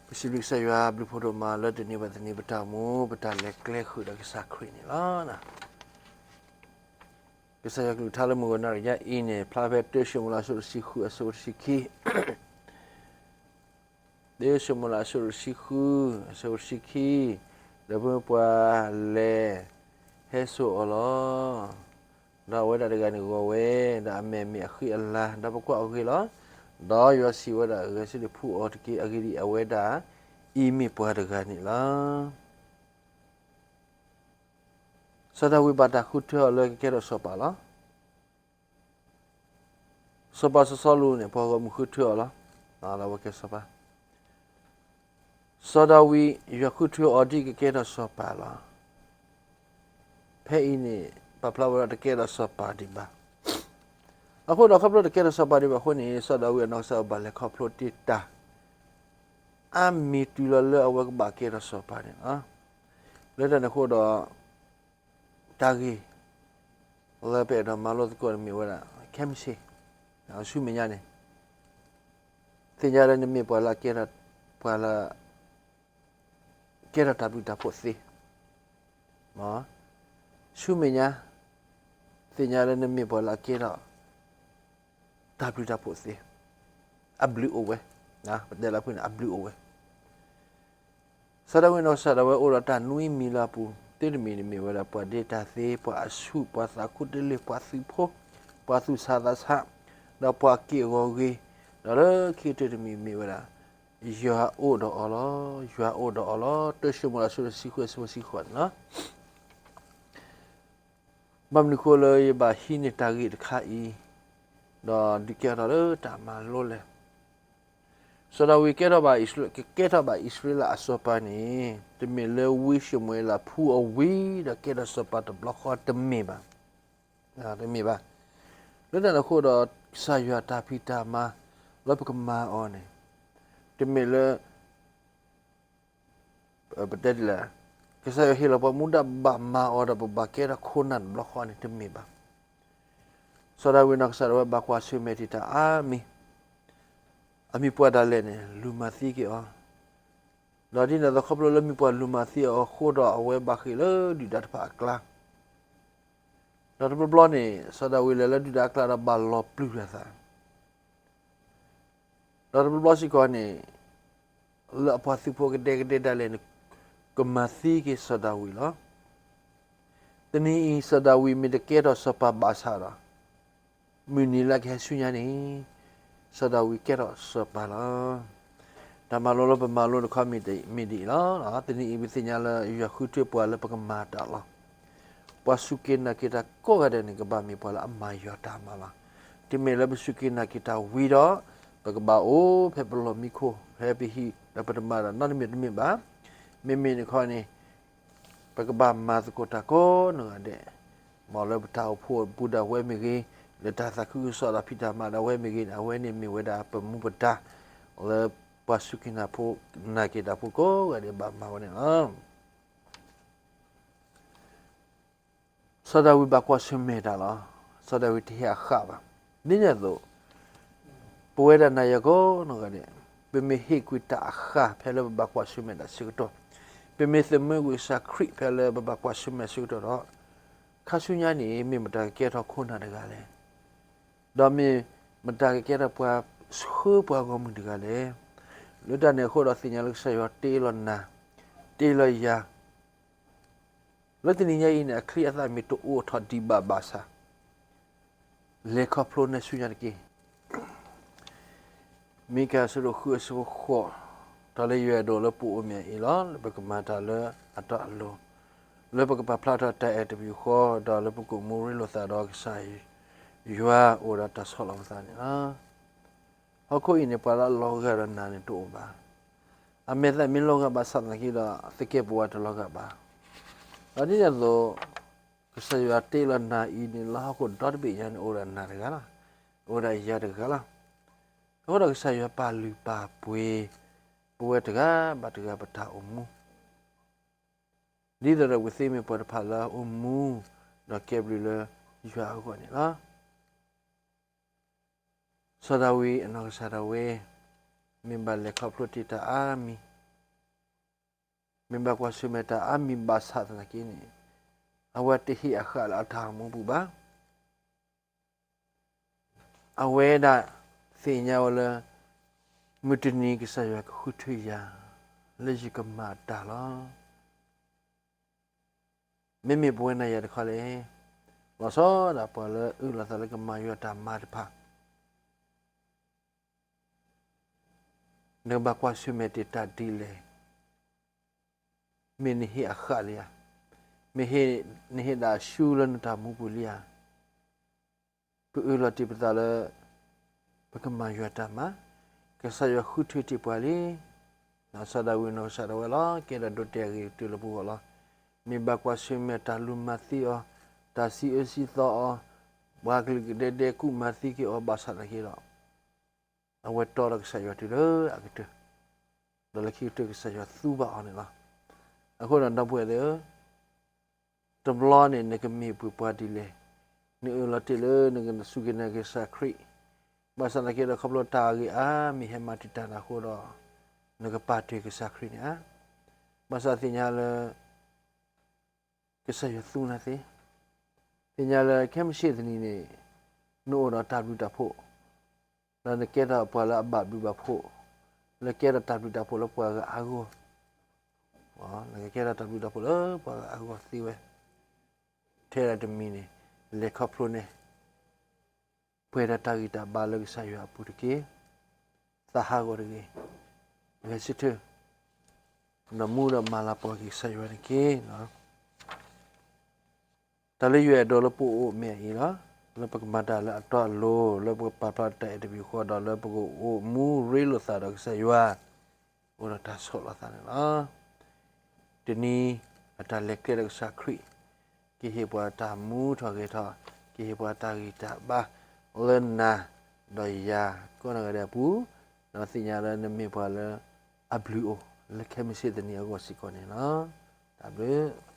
ပစံးဘျုးကစၢ်ယွၤဘျုးဖးဒိၣ်မးလၢတနံၤဘၣ်တနံၤပတၢ်အိၣ်မူ ပတၢ်လဲၤကျဲဃုာ်ဒီးကစၢ်ခရံာ်န့ၣ်လီၤ. ကစၢ်ယွၤကလုၢ်ကထါလၢမုၢ်ဂီၤနၣ်ရံၣ်ညါအံၤန့ၣ် ဖျါဖဲတၢၡမူၤအ့လးအဆၢတဆံဃုအဆၢဖိတဆံခံ တၢၡမူၤအ့လးအဆၢတဆံဃု အဆၢဖိတဆံခံ, ဒီးပှၤလဲၤဟဲစိာ်အီၤလီၤ. ဒီးအဝဲဒၣ်တဂၤန့ၣ်ဂီၤဝဲ, ဒီးအမဲာ်မ့ၢ်အဃံအလၤ, ဒီးပကွၢ်အီၤဂ့ၤလီၤ. ဒီးယွၤစံးဝဲဒၣ်, ဂဲၤဆၢထၢၣ်ဖှူအီၤတက့ၢ်, အဂ့ၢ်ဒ်အံၤ, အဝဲဒၣ်အံၤမ့ၢ်ပှၤတဂၤန့ၣ်လီၤ. စီၤဒၤဝံးဘၣ်တၢ်ဃုထၢအီၤလၢကကဲထီၣ်စီၤပၤလီၤ. စီၤပၤစီၤစီလူးန့ၣ် ပှၤဂီၢ်မုၢ်ဃုထၢအီၤလီၤ. လၢအဝဲကဲစီၤပၤ, စီၤဒၤဝံး ယွၤဃုထၢအီၤဒ်ကကဲထီၣ်စီၤပၤလီၤ. ဖဲအံၤန့ၣ် ပာ်ဖျါဝဲဒၣ်တကဲထီၣ်စီၤပၤဒံးဘၣ်. အဃိဒီးခီဖျိတကဲထီၣ်စီၤပၤဒံးဘၣ်အဃိန့ၣ် စီၤဒၤဝံးအနီၢ်ကစၢ်ဘၣ်လဲၤခီဖျိတ့ၢ်တၢ် အါမံၤတုၤလီၤလၢအဝဲကဘၣ်ကဲထီၣ်စီၤပၤန့ၣ်လီၤ. လၢတၢ်န့ၣ်အဃိဒီး တၢ်ဂ့ၢ်လၢပအဲၣ်ဒိးမၤလိသကိးန့ၣ်မ့ၢ်ဝဲဒၣ် ခဲမုၢ်ဆ့ၣ်, ဆူမဲာ်ညါန့ၣ် သ့ၣ်ညါလၢနမ့ၢ်ပှၤလၢအကဲထီၣ်, ပှၤလၢ ကဲထီၣ်တၢ်ဘျုးတၢ်ဖှိၣ်သ့, ဆူမဲာ်ညါ သ့ၣ်ညါလၢနမ့ၢ်ပှၤလၢအကဲထီၣ် တၢ်ဘျုးတၢ်ဖှိၣ်သ့, အဘျုးအိၣ်ဝဲ, ပတဲလၢဖုန့ၣ် အဘျုးအိၣ်ဝဲ. စီၤဒၤဝံးနီၢ်ကစၢ်ဒၣ်ဝဲအိၣ်ဒီးတၢ်နွံမံၤလၢအပူၤ, တၢတမံၤန့ၣ်မ့ၢ်ဝဲဒၣ် ပှၤဒ့တၢ်သ့, ပှၤအဆူၣ်, ပှၤသးခူတလ့ၢ်, ပှၤသုးဖိ, ပှၤသူၣ်ဆးသးဆး, ဒီးပှၤက့ၢ်အဂီၤဂ့ၤ, ဒီးလၢခံကတၢၢ်တမံၤမ့ၢ်ဝဲဒၣ် ယွၤအိၣ်ဒီးအီၤလီၤ, ယွၤအိၣ်ဒီးအီၤလီၤ. တၢၡမူၤအ့လးအဆၢတဆံဃုအဆၢဖိတဆံဃိးန့ၣ်လီၤ. ဘၣ်မနုၤအဃိလၢယဘၣ်ဟံးန့ၢ်တၢ်ဂ့ၢ်တခါအံၤ, ဒီးဒုးကဲထီၣ်လၢတၢ်မၤလိလဲၣ်. စီၤဒၤဝံးကဲထီၣ်ဘၣ်အံၣ်စရ့လး, ကကဲထီၣ်ဘၣ်အံၣ်စရ့လးအစီၤပၤန့ၣ် တမ့ၢ်လၢဝံၡမူၤအ့လးဖှူအီၤဝံၤဒီးကဲထီၣ်စီၤပၤတဘျီဃီ, တမ့ၢ်ဘၣ်, တမ့ၢ်ဘၣ်. လၢတၢ်န့ၣ်အဃိဒီး ကစၢ်ယွၤတၢ်ဖံးတၢ်မၤလၢပကမၤအီၤန့ၣ် တမ့ၢ်လၢ ပတဲဒ်လဲၣ်, ကစၢ်ယွၤဟ့ၣ်လီၤပှၤမူဒါဘၣ်မၤအီၤဒီးပဘၣ်ကဲထီၣ်ခိၣ်နၢ်တဘျီဃီန့ၣ် တမ့ၢ်ဘၣ်. စီၤဒၤဝံးနီၢ်ကစၢ်ဒၣ်ဝဲဘၣ်ကွၢ်ဆၢၣ်မဲာ်တ့ၢ်တၢ်အါမံၤ, အမံၤပှၢ်ဒၣ်လဲာ်န့ၣ် လူၤမၤသံက့ၤအီၤ, ဒီးဒ်န့ၣ်အသိးခီဖျိလၢမံၤပှၢ်လူၤမၤသံအီၤအဃိဒီး အဝဲဘၣ်ဃ့ၢ်လၢဒုၣ်ဒါတဖၣ်အကျါ, ဒီးတဘျီဘျီန့ၣ် စီၤဒၤဝံးလဲၤလၢဒုၣ်ဒါအကျါဒီးဘၣ်လီၤပျုၤလၢၤသး ဒီးတဘျီဘျီစ့ၢ်ကီးန့ၣ် လၢအပှၤသုးဖိကဒဲကဒဲဒၣ်လဲာ်န့ၣ် ကမၤသံက့ၤစီၤဒၤဝံးလီၤ. တနံၤအံၤ စီၤဒၤဝံးမ့ၢ်တကဲထီၣ်စီၤပၤဘၣ်ဆၣ်ဒီး မုၢ်နံၤလၢအကဟဲဆူညါန့ၣ် စီၤဒၤဝံးကဲထီၣ်စီၤပၤလီၤ. တၢ်မၤလိလၢပမၤလိတခီမ့ၢ်ဒ်အံၤလီၤ. တနံၤအံၤပသ့ၣ်ညါလၢယွၤဃုထၢပှၤလၢပကမၤတၢ်လီၤ. ပှၤစူၢ်က့ၤနာ်က့ၤတၢ်ကိးဂၤဒဲးန့ၣ် ကဘၣ်မ့ၢ်ပှၤလၢအမၤယွၤတၢ်မၤလီၤ. တုၤမ့ၢ်လၢပစူၢ်က့ၤနာ်က့ၤတၢ်ဝံၤဒီး ပကဘၣ်အိၣ်ဖဲပလီၢ်မံခိၣ် ဖဲပဟံၣ်ဒီးပတမၤတၢ်နီတမံၤတမ့ၢ်ဘၣ်. မ့မ့ၢ်န့ၣ်ခီန့ၣ် ပကဘၣ်မၤသကိးတၢ်ကိးနီၢ်ဂၤဒဲး, မ်လၢပတၢ်အိၣ်ဖှိၣ်ပူၤဒၣ်ဝဲမ့ၢ်ဂ့ၤ, လၢတၢ်သးခုကစီၣ်ဒီးဖံးတၢ်မၤဒၣ်ဝဲမ့ၢ်ဂ့ၤန့ၣ် အဝဲန့ၣ်မ့ၢ်ဝဲဒၣ်ပမူပဒါ လၢပှၤစူၢ်က့ၤနာ်က့ၤတၢ်ဖိကိးဂၤဒဲးဘၣ်မၤဝဲန့ၣ်လီၤ. စီၤဒၤဝံးဘၣ်ကွၢ်ဆၢၣ်မဲာ်တၢ်လီၤ. စီၤဒၤဝံးတဟ့ၣ်အဃၣ်ဘၣ်. ဒ်န့ၣ်အသိး ပဝဲဒၣ်နၤယၤကိးနီၢ်ဂၤဒဲး ပမ့ၢ်ဟ့ၣ်ကွံာ်တၢ်အဃၣ်ဖဲလၢပဘၣ်ကွၢ်ဆၢၣ်မဲာ်တၢ်ဆၢကတီၢ်, ပမ့ၢ်သမၢကွံာ်ကစၢ်ခရံာ်ဖဲလၢပဘၣ်ကွၢ်ဆၢၣ်မဲာ်ဆၢကတီၢ်ဒီး ခါဆူညါန့ၣ် မ့ၢ်မတၤကကဲထီၣ်ခိၣ်နၢ်တဂၤလဲၣ်, ဒီးမ့ၢ်မတၤကကဲထီၣ်ပှၤဆှၢပှၤဂီၢ်မုၢ်တဂၤလဲၣ်. လၢတၢ်န့ၣ်အဃိဒီးသ့ၣ်ညါလၢကစၢ်ယွၤတ့လီၤနၤ, တ့လီၤယၤ လၢတနံၤညါအံၤန့ၣ် အချံအသၣ်မ့ၢ်တအိၣ်ထီၣ်ဒံးဘၣ်ဘၣ်ဆၣ်, လဲၤခီဖျိနဲၣ်ဆူညါတက့ၢ်. မံကၤအဆၢဒိၣ်ဃုအဆၢဖိဃိး, တၢ်လၢယွၤအဲၣ်ဒိးလၢပအိၣ်မ့ၢ်အံၤလီၤ, လၢပကမၤတၢ်လၢအတီအလိၤ, လၢပကပာ်ဖျါထီၣ်တၢ်အဲၣ်တမံၤဃီ, ဒီးလၢပကအိၣ်မူရ့လိာ်သးဒီးကစၢ်ယွၤအိၣ်ဒီးတၢ်ဆီၣ်လီၤပသးန့ၣ်လီၤ. ဟီၣ်ခိၣ်အံၤန့ၣ် ပှၤလၢအလီၤဂာ်ဒီးနၤန့ၣ်တအိၣ်ဘၣ်. အမဲာ်သၣ်မ့ၢ်လီၤဂာ်ဘၣ်ဆၣ်သနာ်က့ဒီး သကဲာ်ပဝးတလီၤဂာ်ဘၣ်. ဒီးဒ်န့ၣ်အသိး ကစၢ်ယွၤတ့လီၤနၤအံၤန့ၣ် လၢဟီၣ်ခိၣ်ဒီတဘ့ၣ်ညါန့ၣ် အိၣ်ဒီးနၤတဂၤလီၤ. အိၣ်ဒီးယၤတဂၤလီၤ. အဃိဒီးကစၢ်ယွၤပာ်လုၢ်ပာ်ပှ့ၤ ပဝဲတဂၤဘၣ်တဂၤပတၢ်အိၣ်မူ ဒ်သိးဒီးပကသ့မ့ၢ်ပှၤတဖၣ်လၢအအိၣ်မူ ဒီးကဲဘျုးလၢယွၤအဂီၢ်န့ၣ်လီၤ. စီၤဒၤဝံးအနီၢ်ကစၢ်ဒၣ်ဝဲ မ့ၢ်ဘၣ်လဲၤခီဖျိတ့ၢ်တၢ်အါမံၤ မ့ၢ်ဘၣ်ကွၢ်ဆၢၣ်မဲာ်တၢ်အါမံၤဘၣ်ဆၣ်သနာ်က့န့ၣ်, အဝဲတဟ့ၣ်အဃၣ်လၢအတၢ်အိၣ်မူပူၤဘၣ်. အဝဲဒၣ်သ့ၣ်ညါဝဲလၢ မုၢ်တနံၤကစၢ်ယွၤကဃုထၢယၤ လၢယကမၤအတၢ်လီၤ. မ့မ့ၢ်ပဝဲနၤယၤတခီလဲၣ်, လီၤဆီဒၣ်ပှၤလၢအအၢၣ်လီၤသးလၢကမၤယွၤတၢ်မၤတဖၣ်, နကဘၣ်ကွၢ်ဆၢၣ်မဲာ်တ့ၢ်တၢ်ဒ်လဲၣ်. မ့ၢ်နဟ့ၣ်အဃၣ်လံဧါ, မ့ၢ်နဟ့ၣ်ဒၣ်အဆူလၢနတၢ်မူပူၤလံဧါ. ပအၢၣ်လီၤတ့ၢ်ပသးလၢ ပကမၤယွၤတၢ်မၤ, ကစၢ်ယွၤဃုထၢတ့ၢ်ပှၤလံ. စီၤဒၤဝံးနီၢ်ကစၢ်ဒၣ်ဝဲလီၤ ကဲထီၣ်ဒိတဲာ်အဂ့ၤကတၢၢ်လၢပဂီၢ်လီၤ. မ့ၢ်ဘၣ်ကွၢ်ဆၢၣ်မဲာ်တၢ်လူၤမၤသံအီၤ, တၢ်စံးအၢစံးသီအီၤ, ပှၤကလုာ်ကဒဲဒဲကူၣ်မၤသံက့ၤအီၤဘၣ်ဆၣ်သနာ်က့ဒီး, အဝဲတီဒီးကစၢ်ယွၤတုၤလၢအကတၢၢ်, ဒီးလၢခံကတၢၢ်ကစၢ်ယွၤသူဘၣ်အီၤန့ၣ်လီၤ. အဃိဒီးဒီပုၢ်ဝဲၢ်သ့ၣ်ဧၢ, တဘျီန့ၣ်နကမ့ၢ်ပှၤဒ်လဲၣ်, နအၢၣ်လီၤတ့ၢ်လၢနကစူၢ်က့ၤနာ်က့ၤကစၢ်ခရံာ်, ဘၣ်ဆၣ်သနာ်က့ဒီးခီဖျိတၢ်အဂ့ၢ်အါမံၤဟဲမၤတံာ်တာ်နၤအဃိဒီး, နကပာ်တ့ၢ်ကစၢ်ခရံာ်န့ၣ်ဧါ. ဘၣ်ဆၣ်သ့ၣ်ညါလၢ ကစၢ်ယွၤသူနၤသ့, သ့ၣ်ညါလၢခဲမုၢ်ဆ့ၣ်တနံၤန့ၣ်, နအိၣ်ဒီးတၢ်ဘျုးတၢ်ဖှိၣ်, ဒီးနကဲထီၣ်ပှၤလၢအဘၣ်ဘျုးဘၣ်ဖှိၣ်, လၢကဲထီၣ်တၢ်ဘျုးတၢ်ဖှိၣ်လၢပှၤဂၤအဂီၢ်, နကကဲထီၣ်တၢ်ဘျုးတၢ်ဖှိၣ်လၢပှၤဂၤအဂီၢ်သ့ဝဲ, ထဲဒၣ်တမံၤန့ၣ်, လဲၤခီဖျိန့ၣ် ပှဲၤဒီးတၢ်ဂံၢ်တၢ်ဘါလၢကစၢ်ယွၤအပူၤတက့ၢ်. သးဟးဂီၤတဂ့ၤ, ဂဲၤဆၢထၢၣ်, ဒီးမူဒီးမၤလၤကပီၤက့ၤကစၢ်ယွၤတက့ၢ်. တၢ်လၢယွၤအဲၣ်ဒိးလၢပအိၣ်မ့ၢ်အအံၤလီၤ. လၢပကမၤတၢ်လၢအတီအလိၤ, လၢပကပာ်ဖျါတၢ်အဲၣ်တမံၤဃီ, ဒီးလၢပကအိၣ်မူရ့လိာ်သးဒီးကစၢ်ယွၤ, အိၣ်ဒီးတၢ်ဆီၣ်လီၤသးန့ၣ်လီၤ. တနံၤအတၢ်လဲၤကျဲဒီးကစၢ်ခရံာ်, ကဟ့ၣ်ပှၤတၢ်မူထီၣ်ဂဲၤထီၣ်, ကဟ့ၣ်ပှၤတၢ်ဂံၢ်တၢ်ဘါ, လၢနၤ, ဒီးယၤကိးဂၤဒဲးအပူၤ, ဒီးသ့ၣ်ညါလၢနမ့ၢ်ပှၤလၢအဘျုးအိၣ်, လၢခဲမုၢ်ဆ့ၣ်တနံၤအဂီၢ်စ့ၢ်ကီးန့ၣ်လီၤ. တၢ်ဘျုး